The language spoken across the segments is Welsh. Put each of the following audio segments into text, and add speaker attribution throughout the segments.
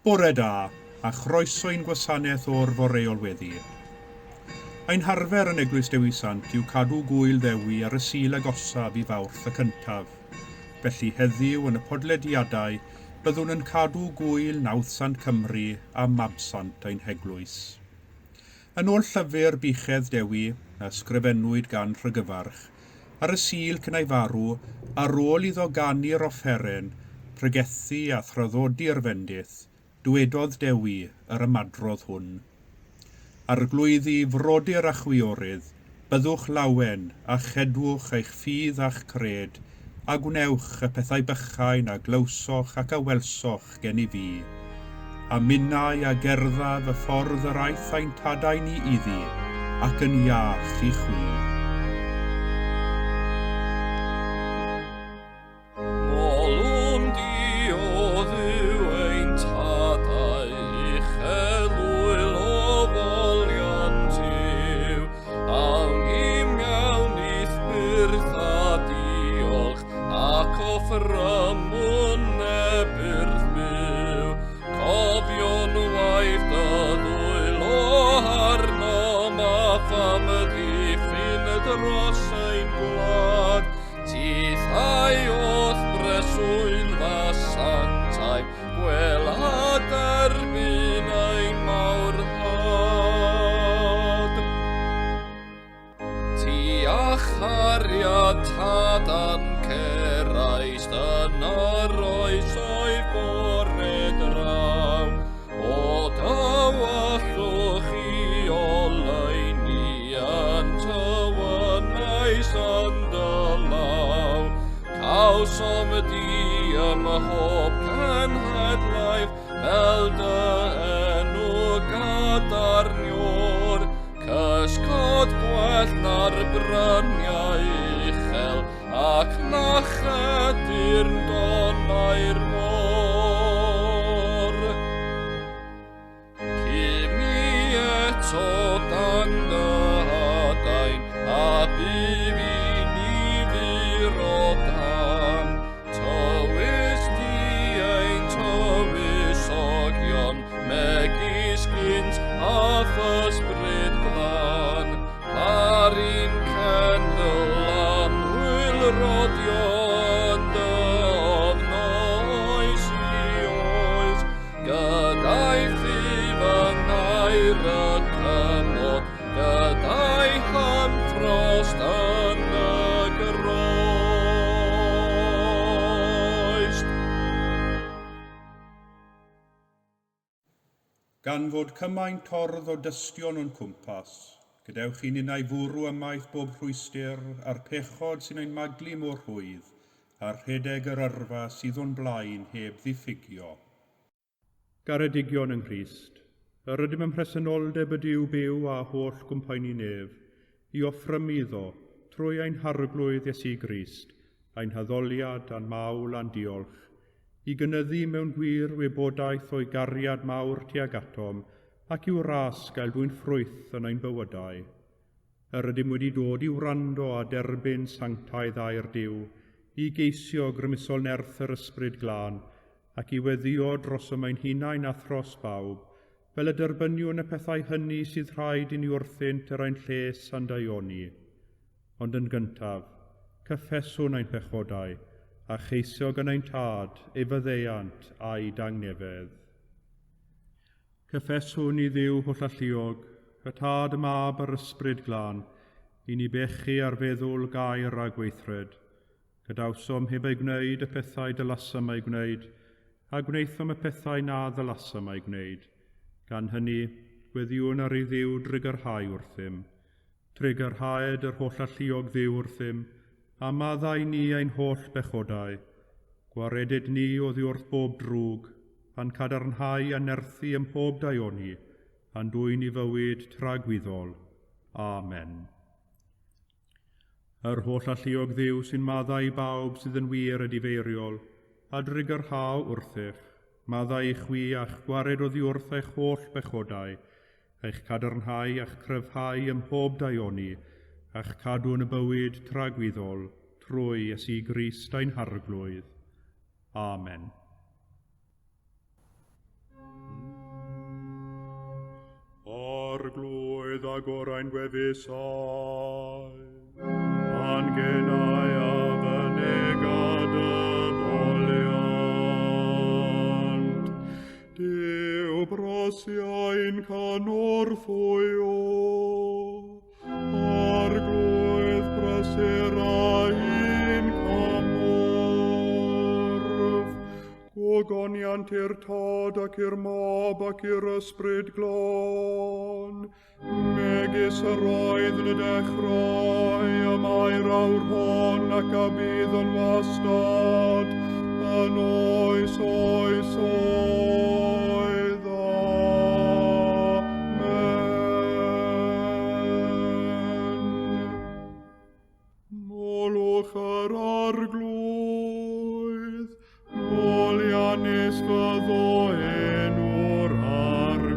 Speaker 1: Bore da, a chroeso i'n gwasanaeth o'r foreol weddi. Ein harfer yn Eglwys Dewi Sant yw cadw gŵyl Ddewi ar y Sul agosaf i Fawrth y cyntaf. Felly heddiw yn y podlediadau byddwn yn cadw gŵyl Nawddsant Cymru a Mabsant ein heglwys. Yn ôl llyfr Buchedd Dewi, a ysgrifennwyd gan Rhygyfarch, ar y Sul cyn ei farw, ar ôl iddo ganu'r offeren, pregethu a thraddodi'r fendith, dywedodd Dewi yr ymadrodd hwn. Arglwyddi, frodyr a chwiorydd, byddwch lawen, a chedwch eich ffydd a'ch cred, a gwnewch y pethau bychain a glywsoch ac a welsoch gen i fi. A minnau a gerddaf y ffordd yr aeth ein tadau ni iddi, ac yn iach i chwi.
Speaker 2: Molwn di, o Dduw ein tadau, uchel wyl o foliant yw, awn i mewn i'th byrth a diolch, Ac offrymwn ebyrth byw, cofion waith dy ddwylo arnom a pham ddiffyn dros ein gwlad. Tithau o'th breswylfa sanctaidd, gwel a derbyn ein mawrhad. Ti a chariad tad a'n ceraist yn yr oesoedd bore draw. O dywallwch i oleuni yn tywynais yn dy law. Cawsom di ym mhob cenhedlaeth fel dy enw gadarniwr. Cysgod gwell na'r bryniau uchel ac na chedir donnau'r môr. Cymi eto dan dy adain a bydd i ni fyr o dan. Tywys di ein tywysogion megis gynt a'th ysbryd glân, ar un cenedl annwyl rodio yn dy ofn oes i oes, gyda'i ffydd yng ngair y cymod, gyda'i hymffrost yn y groes.
Speaker 1: Gan fod cymaint tordd o dystion o'n cwmpas, gadewch i ninnau fwrw ymaith bob rhwystr a'r pechod sy'n ein maglu mor rhwydd, a rhedeg yr yrfa sydd o'n blaen heb ddiffygio. Garedigion yng Nghrist, yr ydym ym mhresenoldeb y Duw byw a holl gwmpaeni nef, i offrymu iddo, trwy ein Harglwydd Iesu Grist, ein haddoliad a'n mawl a'n diolch, i gynyddu mewn gwir wybodaeth o'i gariad mawr tuag atom ac i'w ras gael dwyn ffrwyth yn ein bywydau. Yr ydym wedi dod i wrando a derbyn sanctaidd air Duw, i geisio grymusol nerth yr Ysbryd Glân, ac i weddïo drosom ein hunain a thros bawb, fel y derbyniwn y pethau hynny sydd rhaid i ni wrthynt er ein lles a'n daioni. Ond yn gyntaf, cyffeswn ein pechodau, a cheisio gan ein Tad ei faddeuant a'i dangnefedd. Cyffeswn i Dduw hollalluog, y Tad, y Mab a'r Ysbryd Glân, i ni bechu ar feddwl, gair a gweithred. Gadawsom heb ei gwneud y pethau dylasom eu gwneud, a gwnaethom y pethau na ddylasom eu gwneud. Gan hynny, gweddïwn ar i Dduw drugarhau wrthym. Trugarhaed yr Hollalluog Dduw wrthym, a maddau ni ein holl bechodau. Gwaredid ni oddi wrth bob drwg, a'n cadarnhau a nerthu ym mhob daioni, a'n dwyn i fywyd tragwyddol. Amen. Yr Hollalluog Dduw sy'n maddau i bawb sydd yn wir edifeiriol, a drugarhau wrthych, maddau i chwi a'ch gwared oddi wrth eich holl bechodau, eich cadarnhau a'ch cryfhau ym mhob daioni, a'ch cadw yn y bywyd tragwyddol, trwy Iesu Grist ein Harglwydd. Amen. Arglwydd agor ein gwefusau, a'n genau a fynega dy foliant. Duw brysia ein cynorthwyo, Arglwydd prysura ein cymorth. Gogoniant i'r Tad ac i'r Mab ac i'r Ysbryd Glân, megis yr oedd yn y dechrau, y mae'r awr hon ac a bydd yn wastad, yn oes oes oed. Amen. Molwch yr Arglwydd, moliannus fyddo enw'r Arglwydd.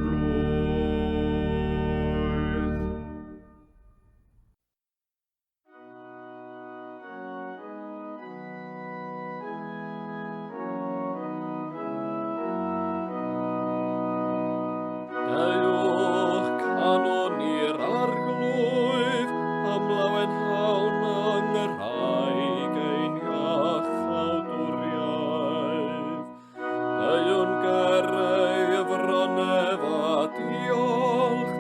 Speaker 2: Deuwch canwn i'r Arglwydd, ymlawenhawn yng Nghymraeg ein iachawdwriaeth. Deuwn ger ei fron ef a diolch,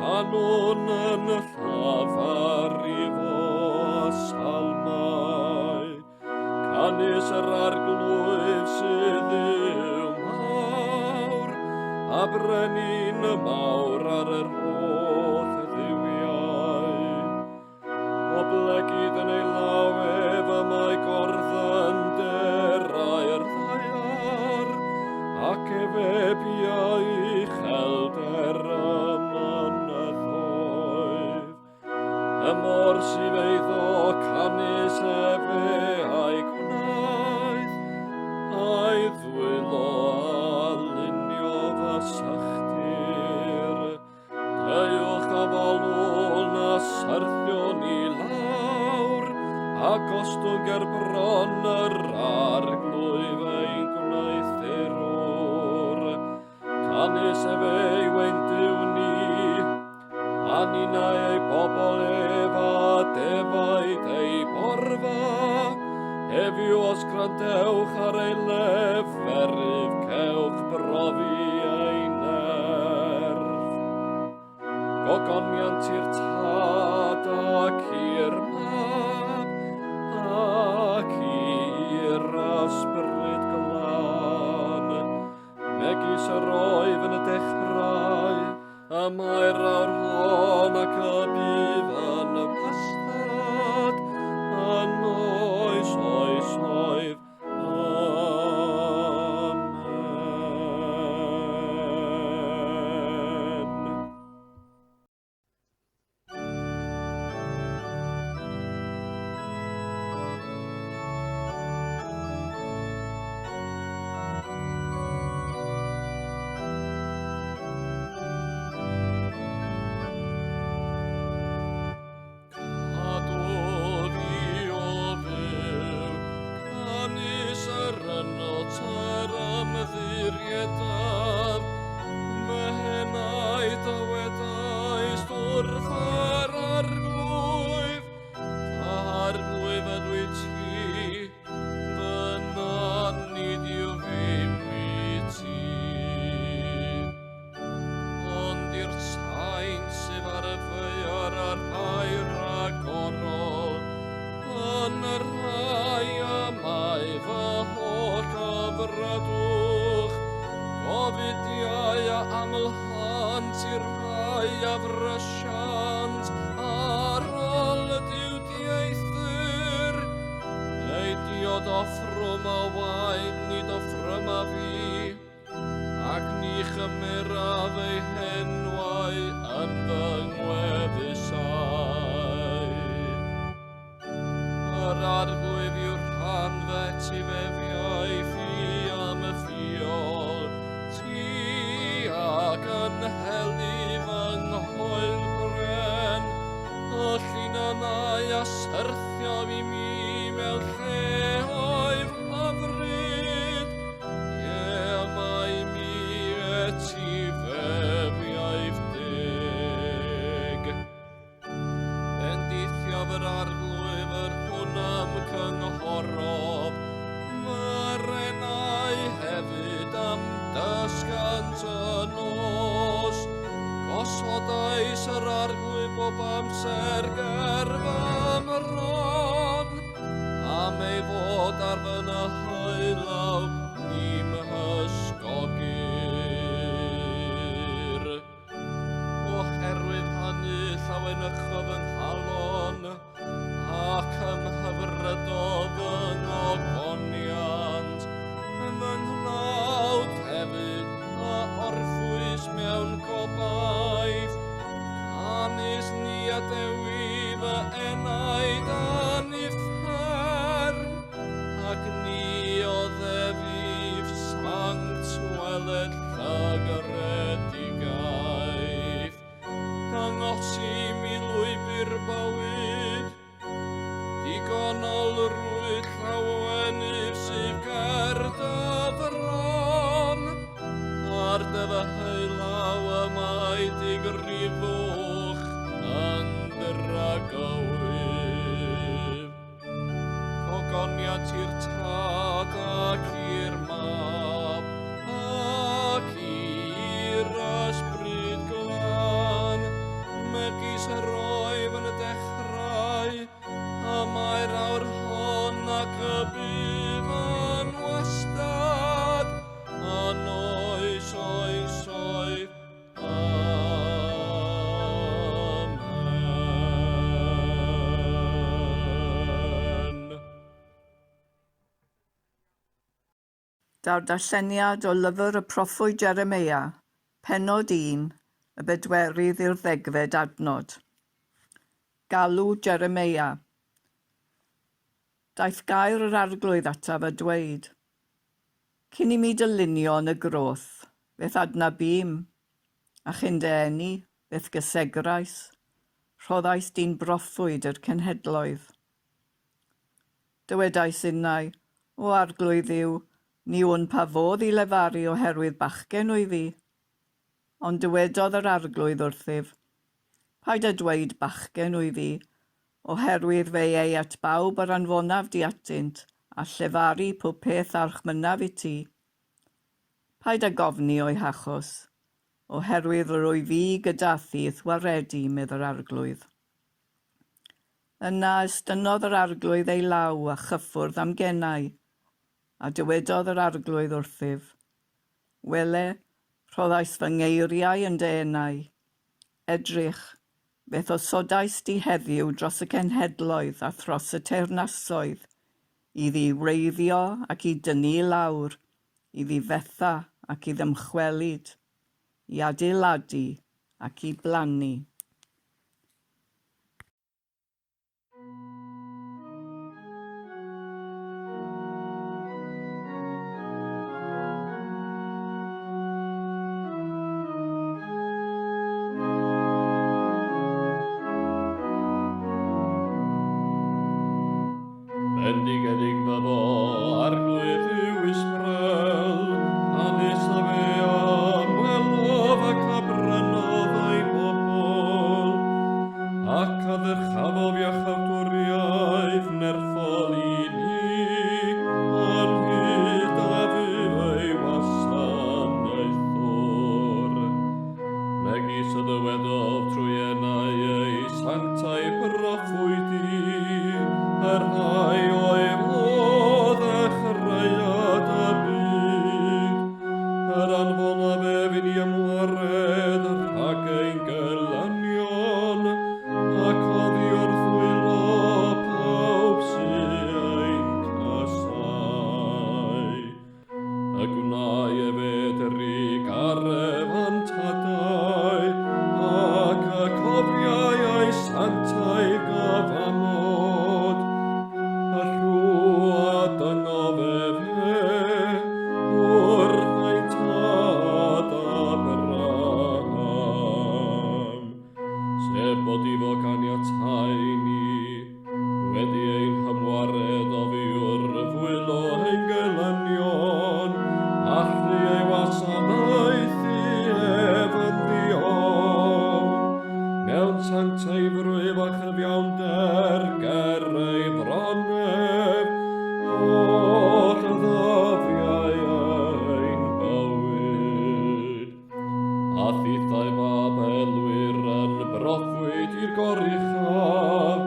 Speaker 2: canwn yn llafar iddo a salmau. Canys yr Arglwydd sydd Dduw mawr, a brenin y mawr ar yr holl dduwiau. Oblegid yn ei law ef y mae gorddynderau'r ddaear, ac efe biau uchelder y mynyddoedd. Y môr sydd eiddo canys efe a'i gwnaeth, a'i ddwylo a luniodd y sychdir. Deuwch a folwn a syrthiwn i lawr, a gostwng ger bron yr Arglwydd ein gwneuthurwr. Canys efe yw ein Duw ni, a ninnau ei bobl ef a defaid ei borfa. Heddiw os gwrandewch ar ei leferydd, cewch brofi ei nerth. Gogoniant i'r Tad ac i'r Mab ac i'r Ysbryd Glân, megis yr oedd yn y dechrau, y mae'r awr hon ac y bydd yn wastad, yn oes oesoedd. Amen. Cadw fi o fyw, canys yr ynot yr ymddiriedaf, fy henaid a wedaist wrth yr Arglwydd, fy Arglwydd ydwyt ti, fy nan nid yw ddim i ti. Ond i'r saint sydd ar y ddaear a'r rhai rhagorol, yn y rhai y mae fy holl hyfrydwch, gofidiau a amlhant i'r rhai a frysiant ar ôl y Duw dieithr. Ei diod offrwm o waed nid offryma fi, ac ni chymeraf ei henwau yn fy ngwefusau. Yr Arglwydd yw'r rhan fy etifeddiaeth i am y ffiol, ti ac yn helu fy nghoelbren, y llinynau a syrthio i mi mewn lleoedd hyfryd. Ie, mae mi etifeddiaeth deg. oeddent y nos. Gosodais yr arglwydd bob amser ger fy mron, am ei fod ar fy nhylaw ni'm hysgogir. Oherwydd hynny llawenychodd fy nghalon, ac ymhyfrydodd fy ngogoniant, fy nghnawd hefyd a orffwys mewn gobaith, canys ni adewi fy enaid yn uffern, ac ni oddefif sanct weled llygredigaeth. Dangos i mi lwybr bywyd, digonolrwydd llawenydd sydd ger dy fron, ar dy fy heulaw y mae digrifwch yn dragywydd. Gogoniant i'r Tad ac i'r Mab ac i'r Ysbryd Glân, megis yr oedd yn y dechrau, y mae'r awr hon ac y bydd yn wastad, yn oes oesoedd. Amen.
Speaker 3: Daw'r darlleniad o lyfr y proffwyd Jeremeia, pennod 1, y bedwerydd i'r ddegfed adnod. Galw Jeremeia. Daeth gair yr arglwydd ataf a dweud, Cyn i mi dy lunio yn y groth, fe'th adnabûm, a chyn dy eni, fe'th gysegrais, rhoddais di'n broffwyd i'r cenhedloedd. Dywedais innau, O Arglwydd Dduw, ni wn pa fodd i lefaru oherwydd bachgen wyf fi. Ond dywedodd yr Arglwydd wrthyf, Paid â dweud bachgen wyf fi, oherwydd fe ei at bawb yr anfonaf di atynt, a llefaru pob peth a orchmynnaf i ti. Paid â gofni o'i hachos, oherwydd yr wyf fi gyda thi i'th waredu, medd yr Arglwydd. Yna estynnodd yr Arglwydd ei law a chyffwrdd â'm genau, a dywedodd yr Arglwydd wrthyf, Wele, rhoddais fy ngeiriau yn dy enau. Edrych, fe'th osodais di heddiw dros y cenhedloedd a thros y teyrnasoedd, i ddi wreiddio ac i dynnu i lawr, i ddifetha ac i ddymchwelyd, i adeiladu ac i blannu.
Speaker 2: Bendigedig fyddo Arglwydd Dduw Israel, canys y fe a ymwelodd ac a brynodd ei bobl, ac a ddyrchafodd iachawdwriaeth nerthol i ni, ynghyd â fydd ei wasanaethwr. Megis y dywedodd trwy enau ei sanctaidd broffwydi, y rhai oedd o ddechreuad y byd, yr anfonaf ef i ni ymwared rhag ein gelynion, ac oddi wrth ddwylo pawb sy ein casáu. Y gwnâi efe drugaredd a'n tadau, ac y cofiai ei sanctaidd gyfamod. Y llw a dyngodd efe wrth ein tad Abraham. A thithau mab Elwyr yn broffwyd i'r goruchaf,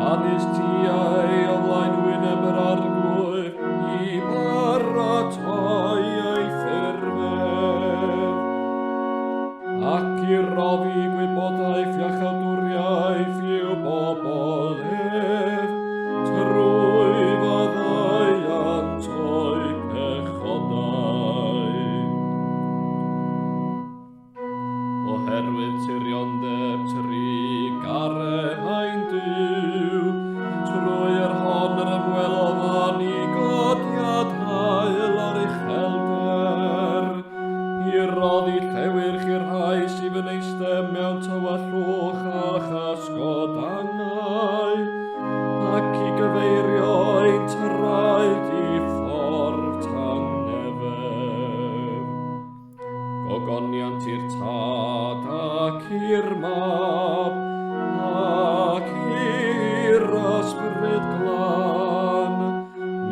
Speaker 2: canys ti a'i o flaen wyneb yr arglwydd i baratoi ei ffurfedd, ac i roddi gwybodaeth iachawdwriaeth i'w bobl ef, trwy faddeuant o'u pechodau. Oherwydd tiriondeb trugaredd ein Duw, trwy yr hon yr ymwelodd â ni godiad haul o'r uchelder, i roddi llewyrch i'r rhai sydd yn eistedd mewn tywyllwch a chysgod angau, ac i gyfeirio ein traed i ffordd tangnefedd. Gogoniant i'r Tad ac i'r Mab ac i'r Ysbryd Glân,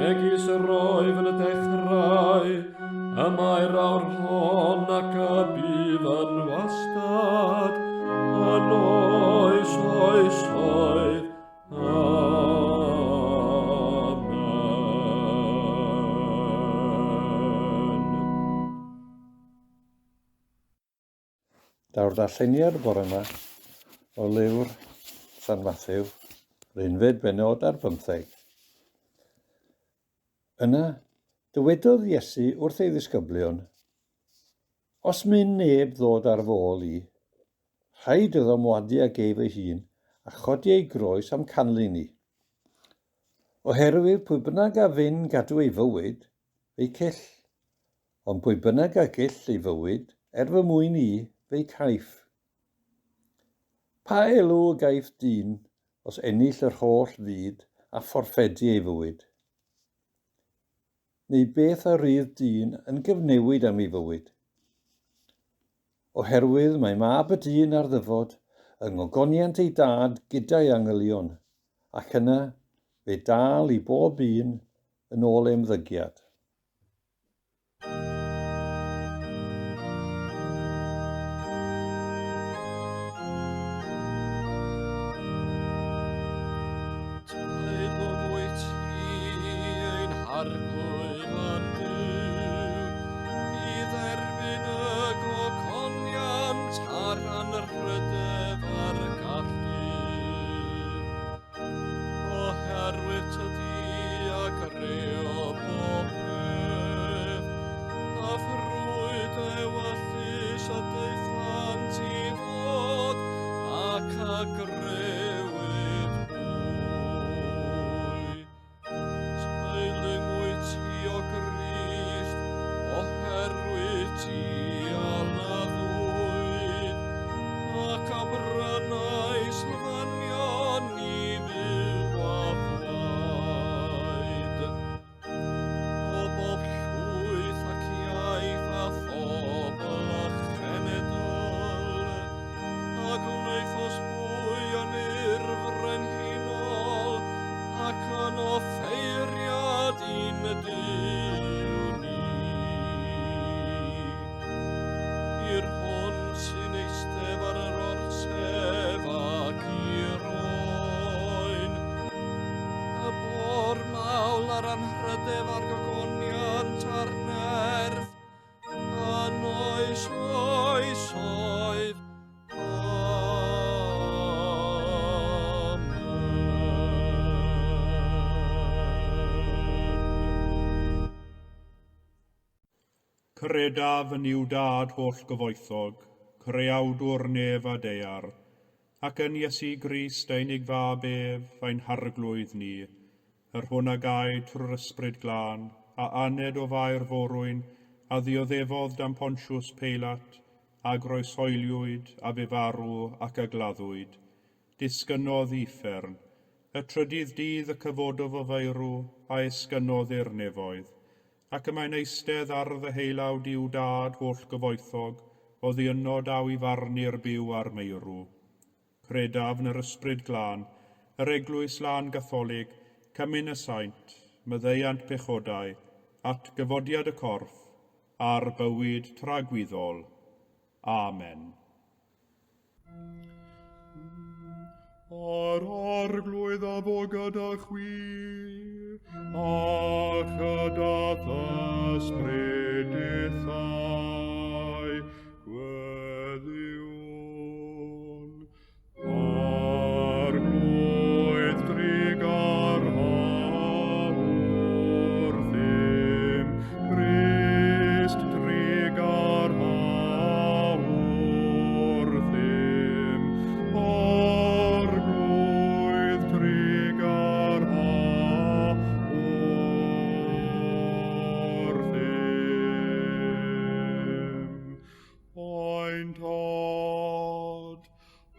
Speaker 2: megis yr oedd yn y dechrau, y mae'r awr hon ac y bydd yn wastad, yn oes oesoedd. Amen.
Speaker 4: Daw'r darlleniad bore yma o lyfr San Mathew, yr unfed bennod ar bymtheg. Yna, dywedodd Iesu wrth ei ddisgyblion, Os myn neb ddod ar fy ôl i, rhaid iddo mwadu ag ef ei hun a chodi ei groes am canlyn i. Oherwydd pwy bynnag a fyn gadw ei fywyd, fe'i cyll. Ond pwy bynnag a gyll ei fywyd, er fy mwyn i, fe'i caiff. Pa elw y gaiff dyn os ennill yr holl fyd a fforffedu ei fywyd? Neu beth a rydd dyn yn gyfnewid am ei fywyd? Oherwydd mae mab y dyn ar ddyfod yng ngogoniant ei dad gyda'i angylion, ac yna fe dâl i bob un yn ôl ei ymddygiad.
Speaker 2: Teilwng wyt ti, ein Harglwydd a'n Duw, i dderbyn y gogoniant a'r anrhydedd a'r gallu. Oherwydd tydi a greo bob peth, a thrwy dy ewyllys a daethant i fod, ac a grëwyd hwy. Teilwng wyt ti o Grist, oherwydd ti a laddwyd, ac a brynais ddynion i fyw a gwaed. O bob llwyth ac iaith a phobl a chenedl, a gwnaethos hwy yn urdd frenhinol ac yn offeiriad i'n Duw ni. I'r hwn sy'n eistedd ar yr orsedd ac i'r oen, y bo'r mawl a'r anrhydedd a'r gogoniant a'r nerth, yn oes oesoedd. Amen.
Speaker 1: Credaf yn Nuw Dad holl gyfoethog, creawdwr nef a daear, ac yn Iesu Grist ei unig fab ef, ein harglwydd ni, yr hwn a gaed trwy'r Ysbryd Glân, a aned o Fair Forwyn, a ddioddefodd dan Pontius Peilat, a groeshoeliwyd, a fu farw, ac a gladdwyd. Disgynnodd i uffern. Y trydydd dydd y cyfododd o feirw, a esgynnodd i'r nefoedd. Ac y mae'n eistedd ar ddeheulaw Duw Dad holl gyfoethog, oddi yno daw i farnu'r byw a'r meirw. Credaf yn yr Ysbryd Glân, yr Eglwys Lân Gatholig, cymun y saint, maddeuant pechodau, atgyfodiad y corff, a'r bywyd tragwyddol. Amen. A'r Arglwydd a fo gyda chwi, a chyda th'ysbryd dithau, gweddïwn. Arglwydd drugarha wrthym, Crist drugarha wrthym, Arglwydd trugarha wrthym. Ein Tad,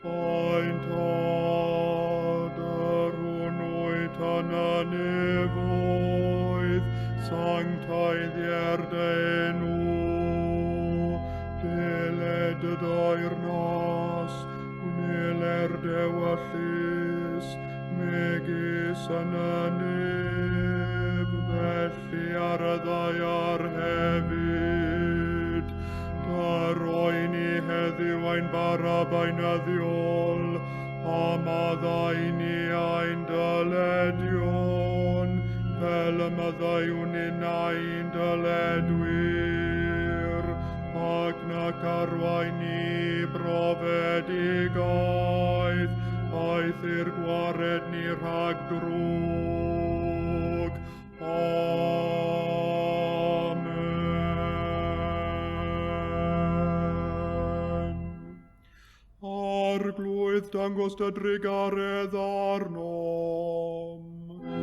Speaker 1: ein Tad, yr hwn wyt yn y nefoedd, sancteiddier dy enw, deled dy deyrnas, gwneler dewyllys, megis yn y nef, felly ar y ddaear hefyd. Da roi ni heddiw ein bara beunyddiol, a maddau ni ein dyledion, fel y maddeuwn ninnau i'n dyledwyr, ac nac arwain ni brofedigaeth, aeth i'r gwared ni rhag drwg. Amen. Arglwydd, dangos dy drugaredd arnom, a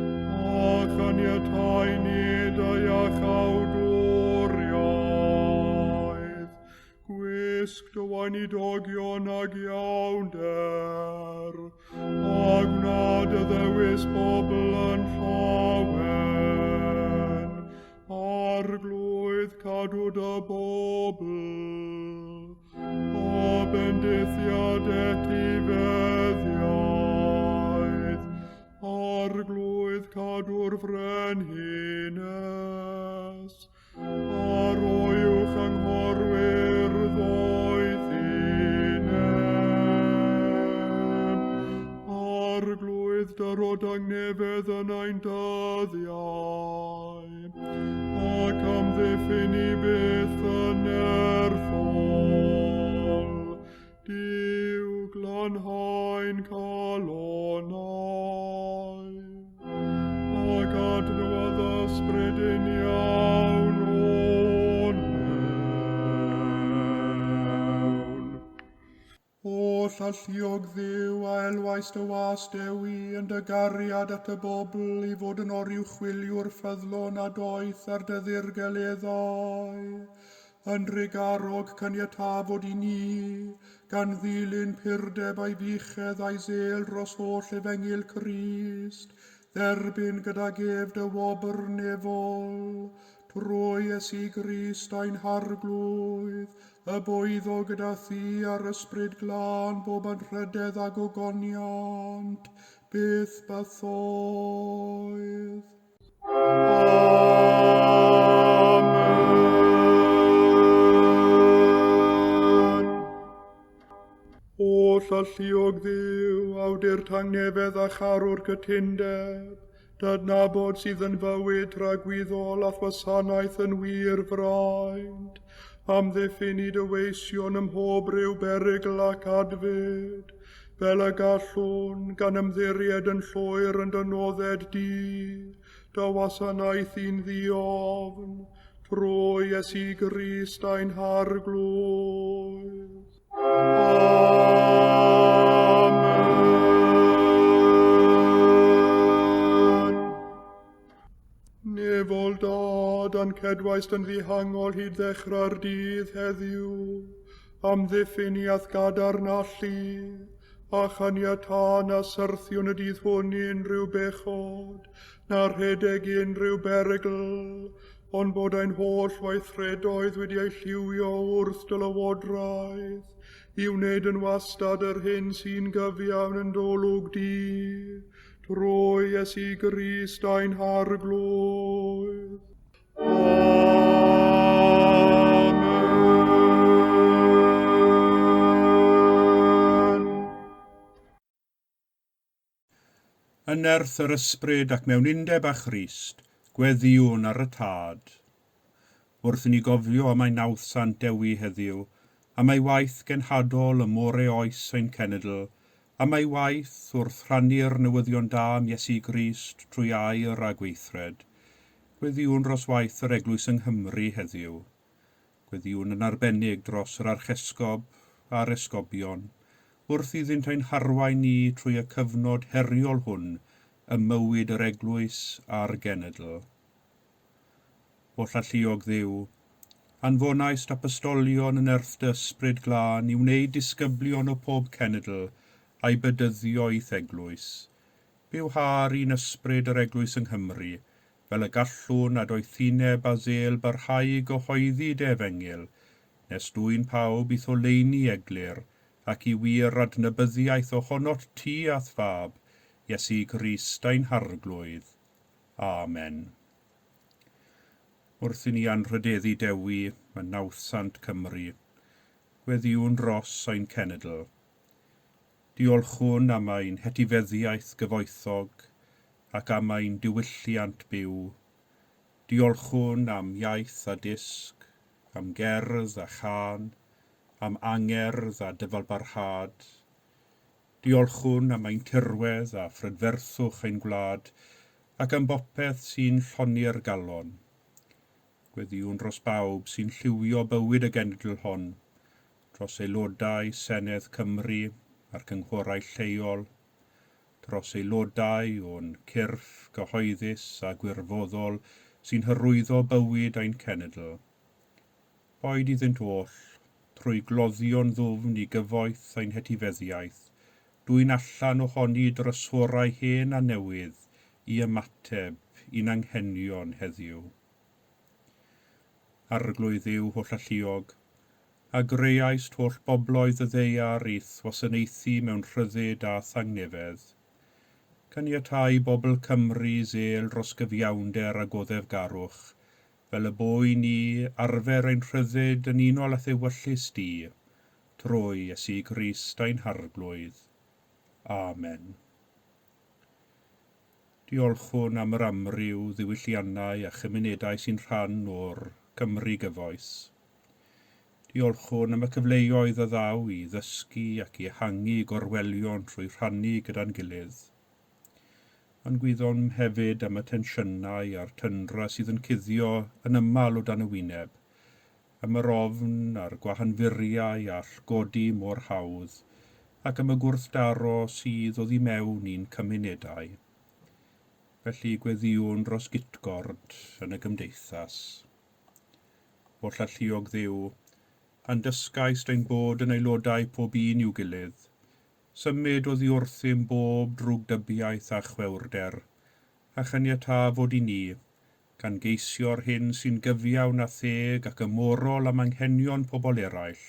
Speaker 1: chaniatau ni dy iachawdwriaeth. Gwisg dy weinidogion ag iawnder, a gwna dy ddewis bobl yn llawen. Arglwydd, cadw dy bobl, a bendithiad etifeddiaeth. Arglwydd, cadw'r frenhines, a roi uwch anghorwyr ddoethineb. Arglwydd, dyro dangnefedd yn ein dyddiau, ac amddiffyn i byth yn nerthol. Duw, glanhau'n calonnau, ac adnewyddu ysbryd uniawn o'n mewn. Oll alluog Dduw, a elwais dy was Dewi yn dy gariad at y bobl i fod yn oruchwyliwr ffyddlon a doeth ar dy ddirgeleddau. Yn drugarog caniatâ fod i ni, gan ddilyn purdeb a'i fuchedd a'i zel dros holl efengyl Crist, dderbyn gydag ef dy wobr nefol, trwy Iesu Grist ein Harglwydd, y bwyddo gyda thi a'r Ysbryd Glân bob anrhydedd a gogoniant, byth bythoedd. Amen. Oll alluog Dduw, awdur tangnefedd a charwr cytundeb, D'adnabod sydd yn fywyd tragwyddol a'th wasanaeth yn wir fraint, amddiffyn i dy weision ym mhob rhyw berygl ac adfyd, fel y gallwn, gan ymddiried yn llwyr yn dy nodded di, dy wasanaethu'n ddiofn, trwy Iesu Grist ein Harglwydd. Amen. Nefol Dad, a'n cedwaist yn ddihangol hyd ddechrau'r dydd heddiw, amddiffyn i a'th gadarn allu, a chaniatâ na syrthiwn y dydd hwn i unrhyw bechod, na rhedeg i unrhyw berygl, ond bod ein holl weithredoedd wedi eu lliwio wrth dy lywodraeth, i wneud yn wastad yr hyn sy'n gyfiawn yn d'olwg di, trwy Iesu Grist ein Harglwydd. Amen. Yn nerth yr Ysbryd ac mewn undeb â Christ, gweddïwn ar y Tad. Wrth i ni gofio am ein nawddsant Dewi heddiw, am ei waith genhadol ym more oes ein cenedl, am ei waith wrth rhannu'r newyddion da am Iesu Grist trwy air a gweithred, gweddïwn dros waith yr Eglwys yng Nghymru heddiw. Gweddïwn yn arbennig dros yr Archesgob a'r Esgobion, wrth iddynt ein harwain ni trwy y cyfnod heriol hwn ym mywyd yr Eglwys a'r genedl. Hollalluog Dduw, anfonaist apostolion yn nerth dy Ysbryd Glân i wneud disgyblion o pob cenedl a'i bedyddio i'th Eglwys. Bywha'r un ysbryd yr Eglwys yng Nghymru, fel y gallwn a doethineb a zel barhau i gyhoeddi dy efengyl, nes dwyn pawb i'th oleuni eglur, ac i wir adnabyddiaeth ohonot ti a'th Fab, Iesu Grist ein Harglwydd. Amen. Wrth i ni anrhydeddu Dewi yn nawddsant Cymru, gweddïwn dros ein cenedl. Diolchwn am ein hetifeddiaeth gyfoethog ac am ein diwylliant byw. Diolchwn am iaith a dysg, am gerdd a chân, am angerdd a dyfalbarhad. Diolchwn am ein tirwedd a phrydferthwch ein gwlad ac am bopeth sy'n llonni'r galon. Gweddïwn dros bawb sy'n lliwio bywyd y genedl hon, dros aelodau Senedd Cymru a'r cynghorau lleol, dros aelodau o'n cyrff cyhoeddus a gwirfoddol sy'n hyrwyddo bywyd ein cenedl. Boed iddynt oll, trwy gloddio'n ddwfn i gyfoeth ein hetifeddiaeth, dwyn allan ohoni drysorau hen a newydd i ymateb i'n anghenion heddiw. Arglwydd Dduw hollalluog, a greaist holl bobloedd y ddaear i'th wasanaethu mewn rhyddid a thangnefedd. Caniatáu bobl Cymru zel dros gyfiawnder a goddefgarwch, fel y bo i ni arfer ein rhyddid yn unol â'th ewyllys di, trwy Iesu Grist ein Harglwydd. Amen. Diolchwn am yr amryw ddiwylliannau a chymunedau sy'n rhan o'r Cymru gyfoes. Diolchwn am y cyfleoedd a ddaw i ddysgu ac i ehangu gorwelion trwy rhannu gyda'n gilydd. Ond gwyddom hefyd am y tensiynau a'r tyndra sydd yn cuddio yn aml o dan y wyneb, am yr ofn a'r gwahanfuriau all godi mor hawdd, ac am y gwrthdaro sydd oddi mewn i'n cymunedau. Felly gweddïwn dros gytgord yn y gymdeithas. Hollalluog Dduw, a'n dysgaist ein bod yn aelodau pob un i'w gilydd. Symud oddi wrthym bob drwgdybiaeth a chwewrder, a chaniatâ fod i ni, gan geisio'r hyn sy'n gyfiawn a theg ac ymorol am anghenion pobl eraill,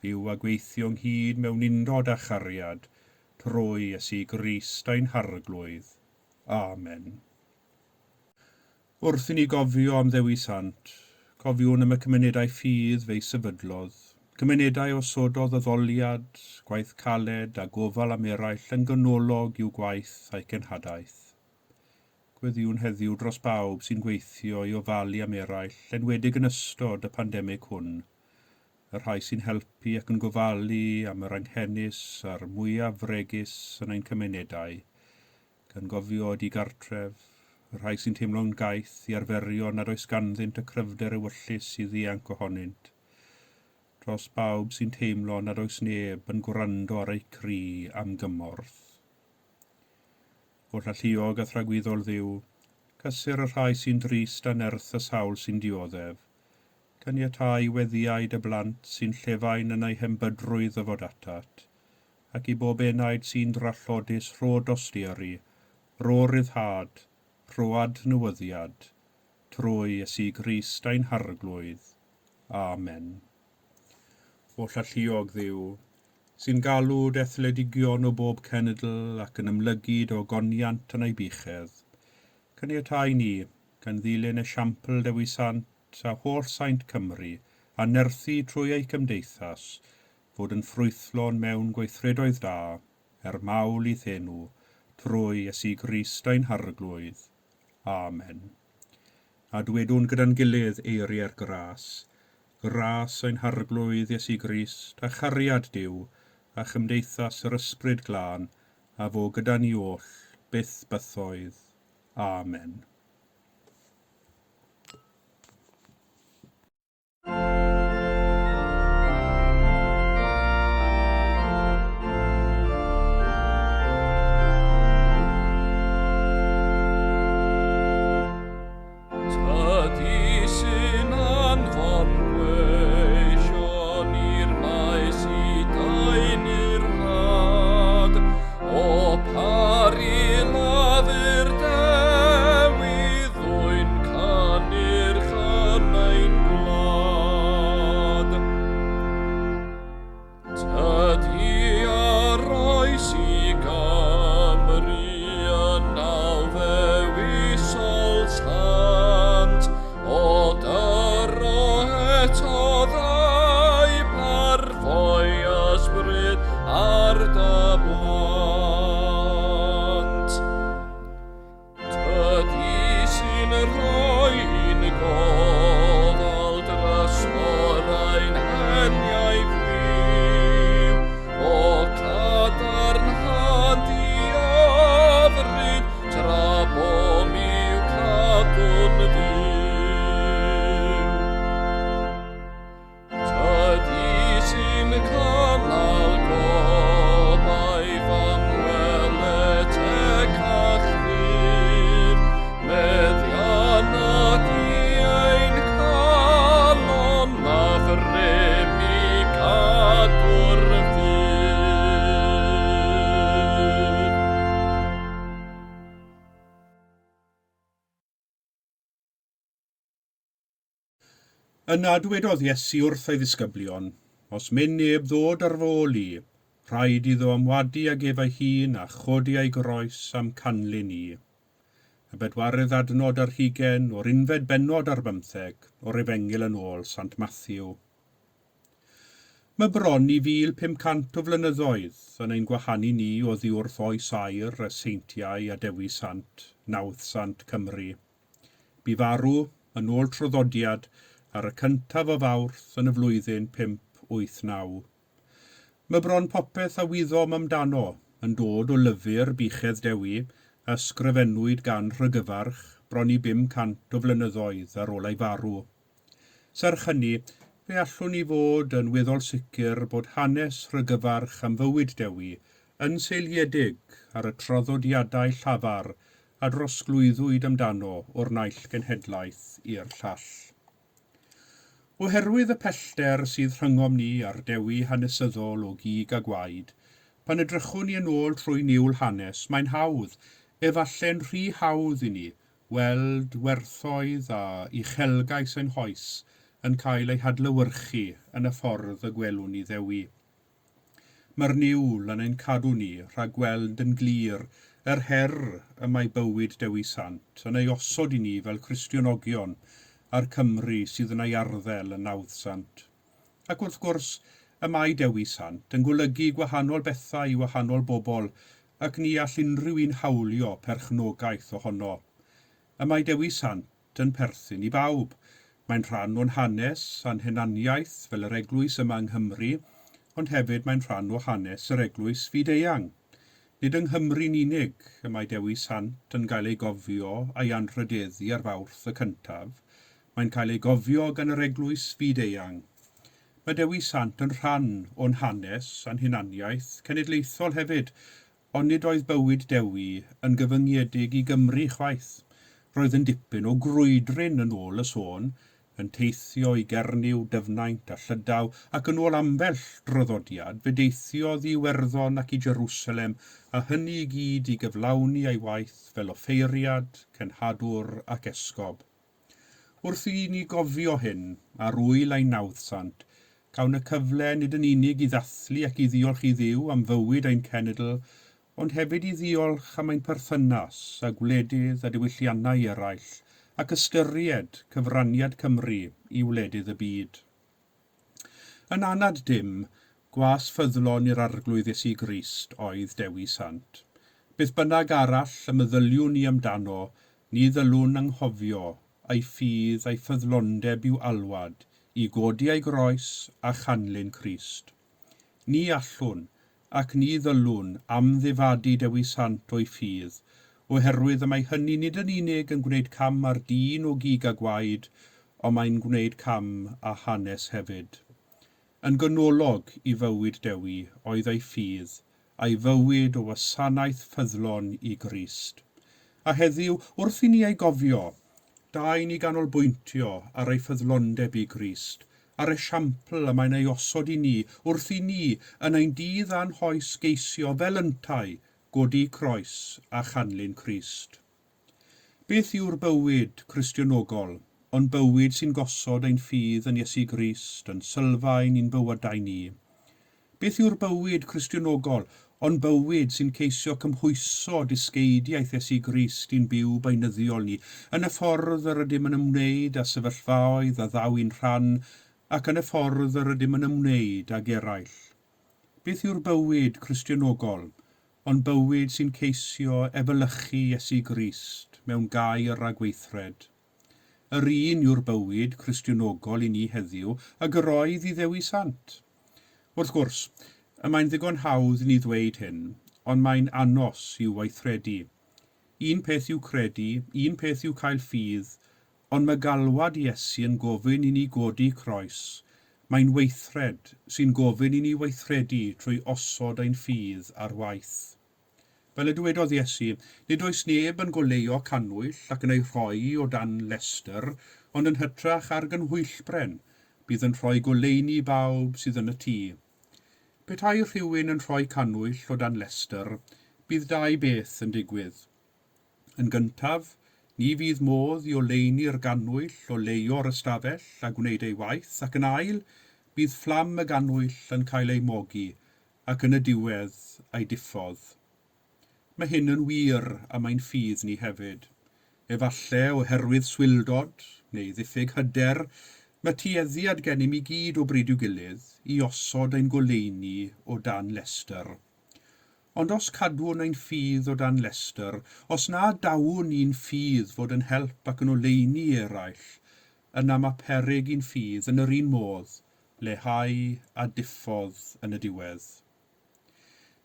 Speaker 1: fyw a gweithio ynghyd mewn undod a chariad, trwy Iesu Grist ein Harglwydd. Amen. Wrth i ni gofio am Ddewi Sant, cofiwn am y cymunedau ffydd fe'i sefydlodd, cymunedau osododd addoliad, gwaith caled a gofal am eraill yn ganolog i'w gwaith a'u cenhadaeth. Gweddïwn heddiw dros bawb sy'n gweithio i ofalu am eraill, enwedig yn ystod y pandemig hwn, y rhai sy'n helpu ac yn gofalu am yr anghenus a'r mwyaf fregus yn ein cymunedau, gan gofio digartref, y rhai sy'n teimlo'n gaeth i arferion nad oes ganddynt y cryfder ewyllys i ddianc ohonynt, dros bawb sy'n teimlo nad oes neb yn gwrando ar eu cri am gymorth. Hollalluog a thragwyddol Dduw, cysur y rhai sy'n drist a nerth y sawl sy'n dioddef, caniatáu weddïau dy blant sy'n llefain yn eu hembydrwydd ddyfod atat, ac i bob enaid sy'n drallodus rho dosturi, rho ryddhad, rho adnewyddiad, trwy Iesu Grist ein Harglwydd. Amen. Hollalluog Dduw, sy'n galw detholedigion o bob cenedl ac yn ymlygu dy ogoniant yn ei buchedd, caniatáu ni, gan ddilyn esiampl Dewi Sant a holl saint Cymru, a nerthu trwy eu cymdeithas, fod yn ffrwythlon mewn gweithredoedd da, er mawl i'th enw, Trwy Iesu Grist ein Harglwydd. Amen. A dwedwn gyda'n gilydd eiriau'r gras. Gras ein Harglwydd Iesu Grist, a chariad Duw, a chymdeithas yr Ysbryd Glân, a fo gyda ni oll, byth bythoedd. Amen.
Speaker 2: Tydi sy'n anfon gweision i'r maes i daenu'r had, o par i lafur Dewi ddwyn cynnyrch yn ein gwlad. Tydi a roes i Gymru yn nawddewisol sant, o dyro eto ddau parfoi ysbryd ar dy blant. Tydi sy'n rhoi'n gofal drysor ein heniau fyw, o cadarnhad i afryd, tra bom i'w cadw'n fyw. Tydi sy'n cynnal gobaith am weled tecach ddydd, meddianna di ein calon a phrym i gadw'r ffydd.
Speaker 1: Yna dywedodd Iesu wrth ei ddisgyblion, Os myn neb ddod ar fy ôl i, rhaid iddo ymwadu ag ef ei hun a chodi ei groes a'm canlyn i. Y bedwaredd adnod ar hugain o'r unfed bennod ar bymtheg o'r Efengyl yn ôl Sant Mathew. Mae bron i 1,500 o flynyddoedd yn ein gwahanu ni oddi wrth oes aur y seintiau a Dewi Sant, nawddsant Cymru. Bu farw, yn ôl traddodiad, ar y cyntaf o Fawrth yn y flwyddyn 589. Mae bron popeth a wyddom amdano yn dod o lyfr Buchedd Dewi a ysgrifennwyd gan Rhygyfarch bron i 500 o flynyddoedd ar ôl ei farw. Serch hynny, fe allwn ni fod yn weddol sicr bod hanes Rhygyfarch am fywyd Dewi yn seiliedig ar y traddodiadau llafar a drosglwyddwyd amdano o'r naill genhedlaeth i'r llall. Oherwydd y pellter sydd rhyngom ni a'r Dewi hanesyddol o gig a gwaed, pan edrychwn ni yn ôl trwy niwl hanes, mae'n hawdd, efallai'n rhy hawdd i ni, weld werthoedd a uchelgais ein hoes yn cael eu hadlewyrchu yn y ffordd y gwelwn ni Ddewi. Mae'r niwl yn ein cadw ni rhag gweld yn glir yr her y mae bywyd Dewi Sant yn ei osod i ni fel Cristionogion a'r Cymry sydd yn ei arddel yn nawddsant. Ac wrth gwrs, y mae Dewi Sant yn golygu gwahanol bethau i wahanol bobl ac ni all unrhyw un hawlio perchnogaeth ohono. Y mae Dewi Sant yn perthyn i bawb. Mae'n rhan o'n hanes a'n hunaniaeth fel yr eglwys yma yng Nghymru, ond hefyd mae'n rhan o hanes yr eglwys fyd-eang. Nid yng Nghymru'n unig y mae Dewi Sant yn cael ei gofio a'i anrhydeddu ar Fawrth y cyntaf, mae'n cael ei gofio gan yr eglwys fyd-eang. Mae Dewi Sant yn rhan o'n hanes a'n hunaniaeth cenedlaethol hefyd, Ond nid oedd bywyd Dewi yn gyfyngiedig i Gymru chwaith. Roedd yn dipyn o grwydryn yn ôl y sôn, yn teithio i Gernyw, Dyfnaint a Llydaw, ac yn ôl ambell draddodiad, fe deithiodd i Iwerddon ac i Jerusalem, a hynny i gyd i gyflawni ei waith fel offeiriad, cenhadwr ac esgob. Wrth i ni gofio hyn, ar ŵyl ein nawddsant, cawn y cyfle nid yn unig i ddathlu ac i ddiolch i Dduw am fywyd ein cenedl, ond hefyd i ddiolch am ein perthynas â gwledydd a diwylliannau eraill ac ystyried cyfraniad Cymru i wledydd y byd. Yn anad dim, gwas ffyddlon i'r Arglwydd Iesu Grist oedd Dewi Sant. Beth bynnag arall y meddyliwn ni amdano, ni ddylwn anghofio ei ffydd a'i ffyddlondeb i'w alwad i godi ei groes a chanlyn Crist. Ni allwn, ac ni ddylwn, amddifadu Dewi Sant o'i ffydd, oherwydd y mae hynny nid yn unig yn gwneud cam â'r dyn o gig a gwaed, ond mae'n gwneud cam â hanes hefyd. Yn ganolog i fywyd Dewi oedd ei ffydd, a'i fywyd o wasanaeth ffyddlon i Grist. A heddiw, wrth i ni ei gofio, da i ni ganolbwyntio ar ei ffyddlondeb i Grist, a'r esiampl y mae'n ei osod i ni wrth i ni, yn ein dydd a'n hoes geisio, fel yntau, godi croes a chanlyn Crist. Beth yw'r bywyd Cristionogol, ond bywyd sy'n gosod ein ffydd yn Iesu Grist yn sylfaen i'n bywydau ni? Beth yw'r bywyd Cristionogol, ond bywyd sy'n ceisio cymhwyso dysgeidiaeth Iesu Grist i'n byw beunyddiol ni, yn y ffordd yr ydym yn ymwneud â sefyllfaoedd a ddaw i'n rhan ac yn y ffordd yr ydym yn ymwneud ag eraill? Beth yw'r bywyd Cristionogol, ond bywyd sy'n ceisio efelychu Iesu Grist mewn gair a gweithred? Yr un yw'r bywyd Cristionogol i ni heddiw ag yr oedd i Ddewi Sant. Wrth gwrs, y mae'n ddigon hawdd i ni ddweud hyn, ond mae'n anos i'w weithredu. Un peth yw credu, un peth yw cael ffydd, ond mae galwad Iesu yn gofyn i ni godi croes. Mae'n weithred sy'n gofyn i ni weithredu trwy osod ein ffydd ar waith. Fel y dywedodd Iesu, nid oes neb yn goleuo cannwyll ac yn ei rhoi o dan lestr, ond yn hytrach ar gynhwyllbren, bydd yn rhoi goleuni i bawb sydd yn y tŷ. Petai rhywun yn rhoi cannwyll o dan lestr, bydd dau beth yn digwydd. Yn gyntaf, ni fydd modd i oleuni'r gannwyll oleuo'r ystafell a gwneud ei waith, ac yn ail, bydd fflam y gannwyll yn cael ei mogi ac yn y diwedd a'i diffodd. Mae hyn yn wir am ein ffydd ni hefyd. Efalle oherwydd swildod neu ddiffyg hyder, mae tueddiad gennym i gyd o bryd i'w gilydd i osod ein goleuni o dan lestr. Ond os cadwn ein ffydd o dan lestr, os na adawn i'n ffydd fod yn help ac yn oleuni i eraill, yna mae peryg i'n ffydd yn yr un modd leihau a diffodd yn y diwedd.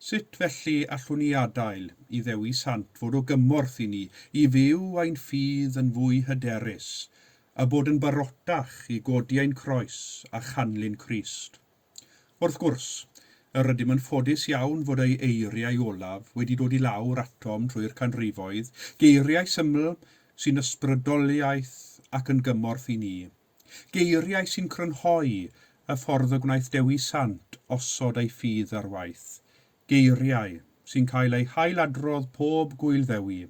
Speaker 1: Sut felly allwn ni adael i Ddewi Sant fod o gymorth i ni i fyw ein ffydd yn fwy hyderus a bod yn barotach i godi ein croes a chanlyn Crist? Wrth gwrs, yr ydym yn ffodus iawn fod ei eiriau olaf wedi dod i lawr atom trwy'r canrifoedd, geiriau syml sy'n ysbrydoliaeth ac yn gymorth i ni. Geiriau sy'n crynhoi y ffordd y gwnaeth Dewi Sant osod ei ffydd ar waith. Geiriau sy'n cael eu hailadrodd pob Gŵyl Ddewi.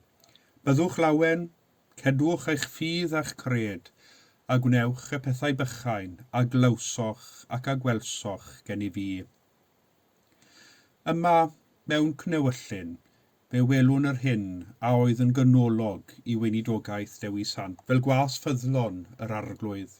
Speaker 1: Byddwch lawen, cedwch eich ffydd a'ch cred, a gwnewch y pethau bychain a glywsoch ac a gwelsoch gen i fi. Yma, mewn cnewyllyn, Fe welwn yr hyn a oedd yn ganolog i weinidogaeth Dewi Sant fel gwas ffyddlon yr Arglwydd.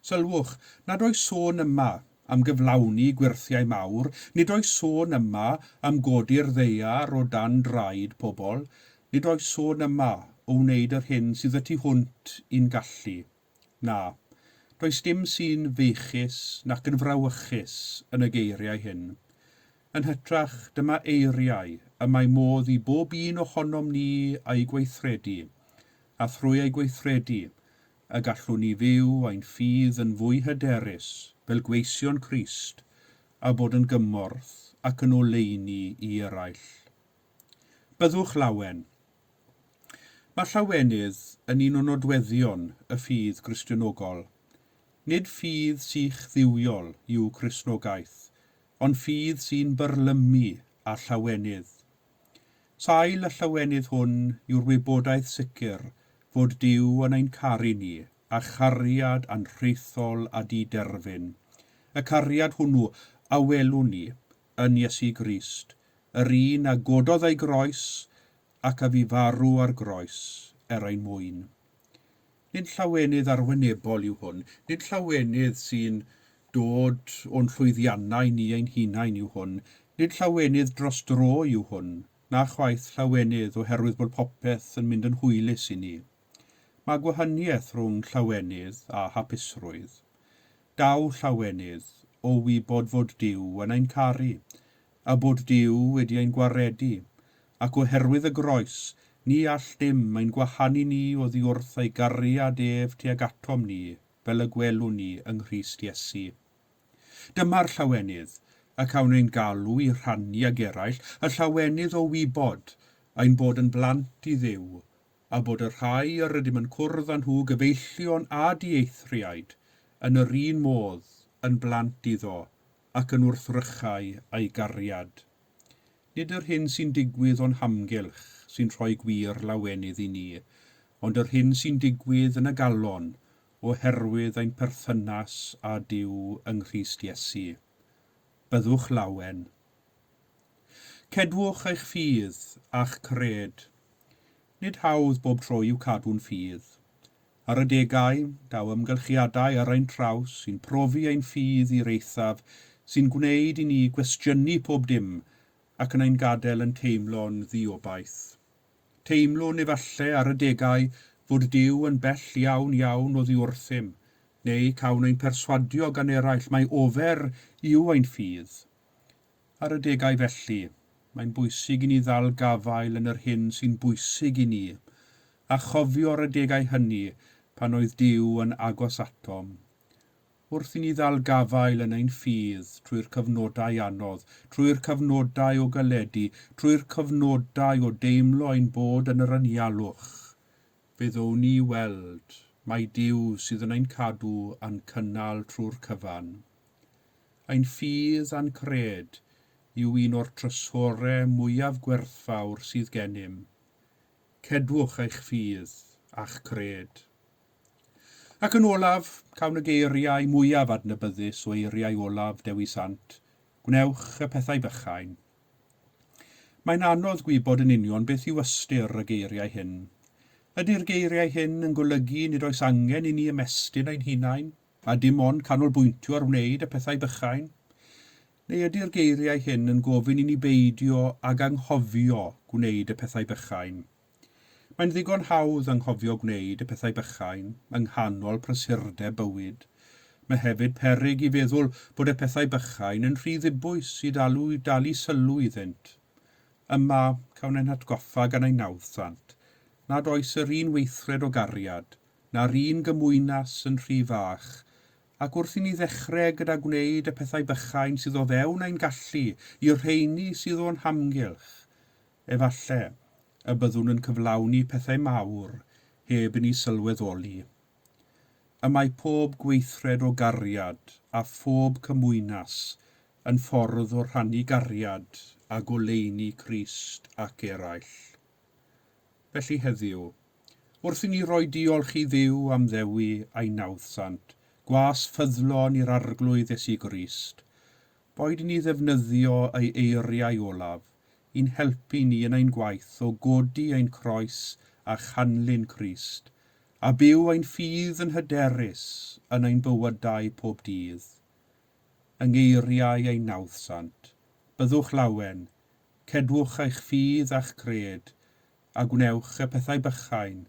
Speaker 1: Sylwch nad oes sôn yma am gyflawni gwyrthiau mawr, nid oes sôn yma am godi'r ddaear o dan draed pobl, nid oes sôn yma o wneud yr hyn sydd y tu hwnt i'n gallu. Na, does dim sy'n feichus nac yn frawychus yn y geiriau hyn. Yn hytrach, dyma eiriau y mae modd i bob un ohonom ni eu gweithredu, a thrwy eu gweithredu, y gallwn ni fyw ein ffydd yn fwy hyderus fel gweision Crist a bod yn gymorth ac yn oleuni i eraill. Byddwch lawen. Mae llawenydd yn un o nodweddion y ffydd Gristionogol. Nid ffydd sych dduwiol yw Cristnogaeth, ond ffydd sy'n byrlymu â llawenydd. Sail y llawenydd hwn yw'r wybodaeth sicr fod Duw yn ein caru ni â chariad anhraethol a di-derfyn, y cariad hwnnw a welwn ni yn Iesu Grist, yr un a gododd ei groes ac a fu farw ar groes er ein mwyn. Nid llawenydd arwynebol yw hwn, nid llawenydd sy'n dod o'n llwyddiannau ni ein hunain yw hwn, nid llawenydd dros dro yw hwn, na chwaith llawenydd oherwydd bod popeth yn mynd yn hwylus i ni. Mae gwahaniaeth rhwng llawenydd a hapusrwydd. Daw llawenydd o wybod fod Duw yn ein caru, a bod Duw wedi ein gwaredu, ac oherwydd y groes, ni all dim ein gwahanu ni oddi wrth ei gariad ef tuag atom ni, fel y gwelwn ni yng Nghrist Iesu. Dyma'r llawenydd, y cawn ein galw i rhannu ag eraill, y llawenydd o wybod ein bod yn blant i Dduw, a bod y rhai yr ydym yn cwrdd â nhw, gyfeillion a dieithriaid, yn yr un modd yn blant iddo ac yn wrthrychau a'i gariad. Nid yr hyn sy'n digwydd o'n hamgylch sy'n rhoi gwir lawenydd i ni, ond yr hyn sy'n digwydd yn y galon oherwydd ein perthynas â Duw yng Nghrist Iesu. Byddwch lawen. Cedwch eich ffydd a'ch cred. Nid hawdd bob tro yw cadw'n ffydd. Ar adegau, daw amgylchiadau ar ein traws sy'n profi ein ffydd i'r eithaf, sy'n gwneud i ni gwestiynu pob dim ac yn ein gadael yn teimlo'n ddiobaith. Teimlwn efallai ar adegau fod Duw yn bell iawn iawn oddi wrthym, neu cawn ein perswadio gan eraill mai ofer yw ein ffydd. Ar adegau felly, mae'n bwysig i ni ddal gafael yn yr hyn sy'n bwysig i ni, a chofio'r adegau hynny pan oedd Duw yn agos atom. Wrth i ni ddal gafael yn ein ffydd trwy'r cyfnodau anodd, trwy'r cyfnodau o galedu, trwy'r cyfnodau o deimlo ein bod yn yr anialwch, fe ddown ni i weld mai Duw sydd yn ein cadw a'n cynnal trwy'r cyfan. Ein ffydd a'n cred yw un o'r trysorau mwyaf gwerthfawr sydd gennym. Cedwch eich ffydd a'ch cred. Ac yn olaf, cawn y geiriau mwyaf adnabyddus o eiriau olaf Dewi Sant, Gwnewch y pethau bychain. Mae'n anodd gwybod yn union beth yw ystyr y geiriau hyn. Ydy'r geiriau hyn yn golygu nid oes angen i ni ymestyn ein hunain, a dim ond canolbwyntio ar wneud y pethau bychain? Neu ydy'r geiriau hyn yn gofyn i ni beidio ag anghofio gwneud y pethau bychain? Mae'n ddigon hawdd anghofio gwneud y pethau bychain yng nghanol prysurdeb bywyd. Mae hefyd peryg i feddwl bod y pethau bychain yn rhy ddibwys i dalu dalu sylw iddynt. Yma, cawn ein hatgoffa gan ein nawddsant nad oes yr un weithred o gariad, na'r un gymwynas yn rhy fach, ac wrth i ni ddechrau gyda gwneud y pethau bychain sydd o fewn ein gallu i'r rheini sydd o'n hamgylch, Efallai y byddwn yn cyflawni pethau mawr heb i ni sylweddoli. Y mae pob gweithred o gariad a phob cymwynas yn ffordd o rhannu gariad a goleuni Crist ac eraill. Felly heddiw, wrth i ni roi diolch i Dduw am Ddewi a'i nawddsant, gwas ffyddlon i'r Arglwydd Iesu Grist, boed i ni ddefnyddio ei eiriau olaf i'n helpu ni yn ein gwaith o godi ein croes a chanlyn Crist, a byw ein ffydd yn hyderus yn ein bywydau pob dydd. Yng ngeiriau ein nawddsant, byddwch lawen, cedwch eich ffydd a'ch cred, a gwnewch y pethau bychain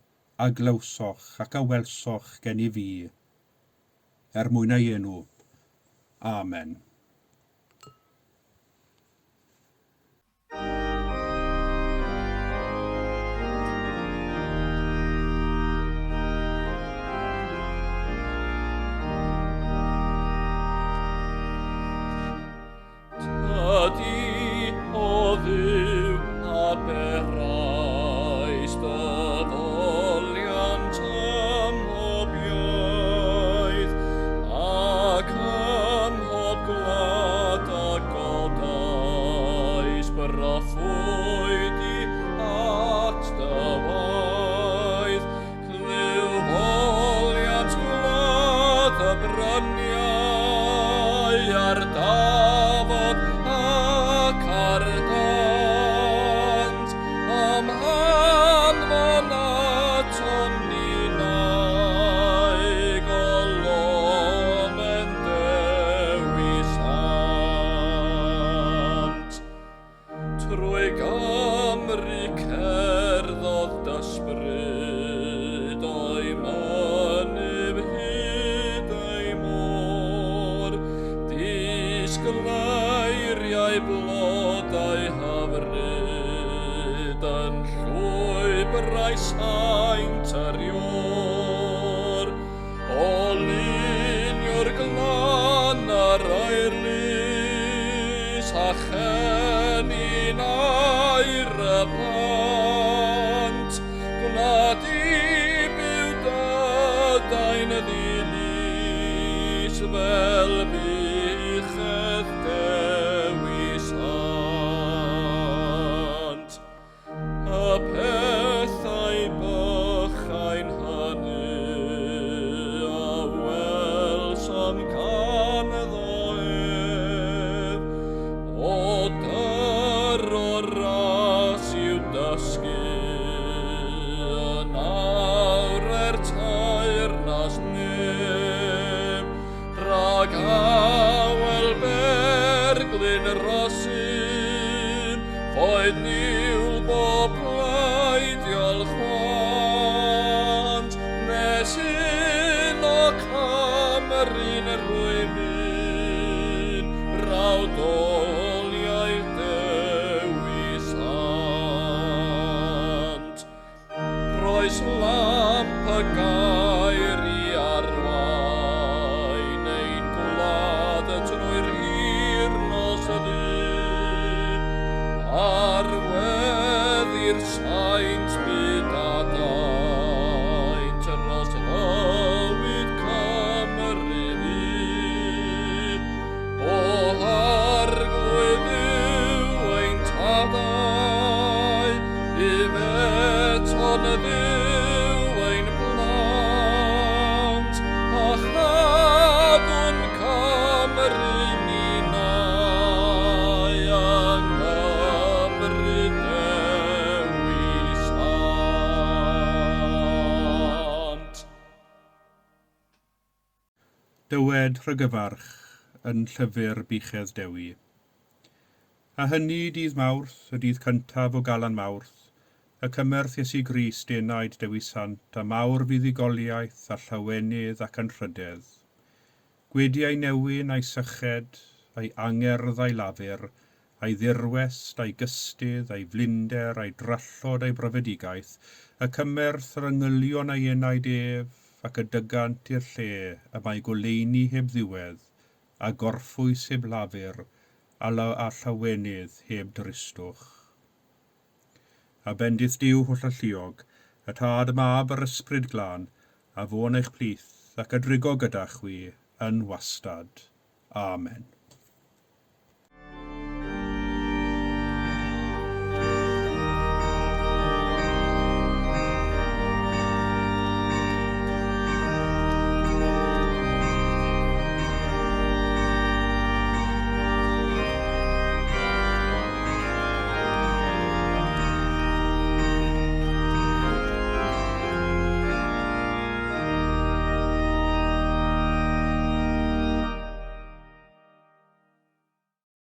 Speaker 1: a glywsoch ac a welsoch gennyf fi. Er mwyn ei enw. Amen.
Speaker 2: Tydi, o Dduw, a berais dy foliant ym mhob iaith, ac ym mhob gwlad a godais broffwydi at dy waith. Clyw foliant gwlad y bryniau ar dafod ac ar dant, am anfon atom ninnau golomen Dewi Sant. Trwy gam Disgleiriau blodau hyfryd yn llwybrau saint yr iôr. O luniwr glan yr aerlys a chennin aur y plant, gwna di byw dadain ddilys fel buchedd Dewi Sant. Y pethau bychain hynny a welsom ganddo ef, o dyro ras i'w dysgu, yn awr er teyrnas nef, rhag awel berglyn rhosyn, ffoed niwl bob pleidiol chwant, nes uno Cymru'n rhwymyn, brawdoliaeth Dewi Sant. Rhoes lamp y gair i arwain ein gwlad trwy'r hir nos ddu, ar weddi'r saint byd adaint dros fywyd Cymru fu. O Arglwydd Dduw ein tadau, eto'n Dduw ein plant, a chadwn Cymru ninnau yng Nghymru Dewi Sant.
Speaker 1: Dywed Rhygyfarch yn llyfr Buchedd Dewi. A hynny dydd Mawrth, y dydd cyntaf o Galan Mawrth, y cymerth Iesu Grist enaid Dewi Sant, a mawr fuddugoliaeth a llawenydd ac anrhydedd. Gwedi ei newyn a'i syched, a'i angerdd a'i lafur, a'i ddirwest, a'i gystudd, a'i flinder, a'i drallod, a'i brofedigaeth, y cymerth yr angylion a'i enaid ef, ac y dygant i'r lle y mae goleuni heb ddiwedd, a gorffwys heb lafur, a llawenydd heb dristwch. A bendith Duw hollalluog, y Tad, y Mab a'r Ysbryd Glân, a fo yn eich plith ac a drigo gyda chwi yn wastad. Amen.